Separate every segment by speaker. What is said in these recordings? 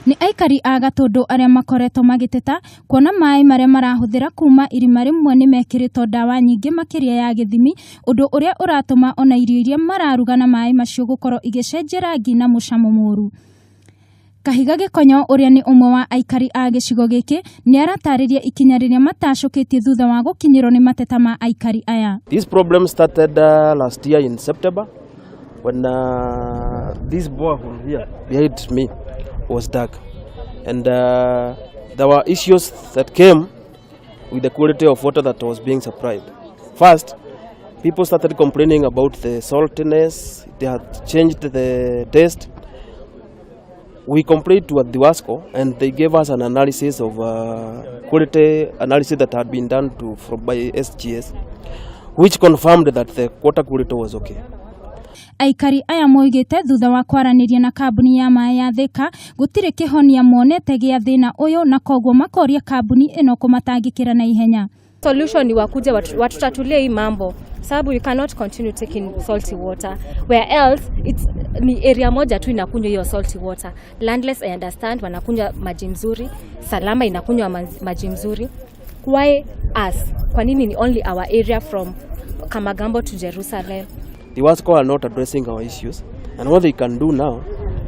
Speaker 1: Nĩ aikari a Gatũndũ arĩa makoretwo magĩteta kuona maĩ marĩa marahũthĩra kuma irima rĩmwe nĩ mekĩrĩtwo ndawa nyingĩ makĩria ya gĩthimi, ũndũ ũrĩa ũratũma ona irio iria mararuga na maĩ macio gũkorwo igĩcenjia rangi na mũcamo mũru. Kahiga Gĩkonyo ũrĩa nĩ ũmwe wa aikari a gĩcigo gĩkĩ nĩ aratarĩria ikinya rĩrĩa matacũkĩtie thutha wa gũkinyĩrwo nĩ mateta ma aikari aya.
Speaker 2: This problem started last year in September when this borehole here behind me was dug. And there were issues that came with the quality of water that was being supplied. First, people started complaining about the saltiness, they had changed the taste. We complained to Thiwasco and they gave us an analysis of quality analysis that had been done by SGS, which confirmed that the water quality was okay.
Speaker 1: Aikari aya moigĩte thutha wa kwaranĩria na kambuni ya maĩ ya Thika gũtirĩ kĩhonia monete gĩa thĩna ũyũ, na koguo makoria kambuni ĩno kũmatangĩkĩra na ihenya.
Speaker 3: Solution ni wakuje watutatulie hii mambo, sababu you cannot continue taking salty water, where else it's ni area moja tu inakunywa hiyo salty water. Landless, I understand, wanakunywa maji mzuri. Salama inakunywa maji mzuri. Why us? Kwa nini ni only our area from Kamagambo to Jerusalem?
Speaker 2: Thiwasco are not addressing our issues, and what they can do now,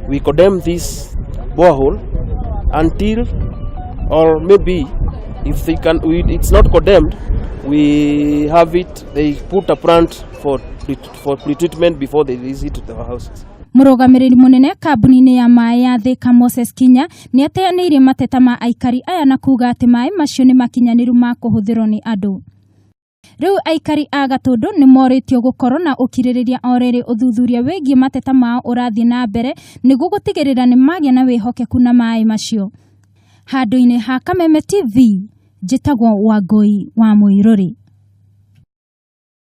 Speaker 2: we condemn this borehole until, or maybe if they can, it's not condemned, we have it, they put a plant for pre-treatment before they release it to the houses.
Speaker 1: Mũrũgamĩrĩri mũnene kambuni-inĩ ya maĩ ya Thika Moses Kinya nĩ ateanĩirie mateta ma aikari aya na kuga atĩ maĩ macio nĩ makinyanĩru ma kũhũthĩrwo nĩ andũ. Rĩu aikari a Gatũndũ nĩ morĩtio gũkorwo na ũkirĩrĩria o rĩrĩ ũthuthuria wĩgiĩ mateta mao ũrathiĩ na mbere nĩguo gũtigĩrĩra nĩ magĩa na wĩhokeku na maĩ macio. Handũ-inĩ ha Kameme TV, njĩtagwo Wangũi wa Mũirũrĩ.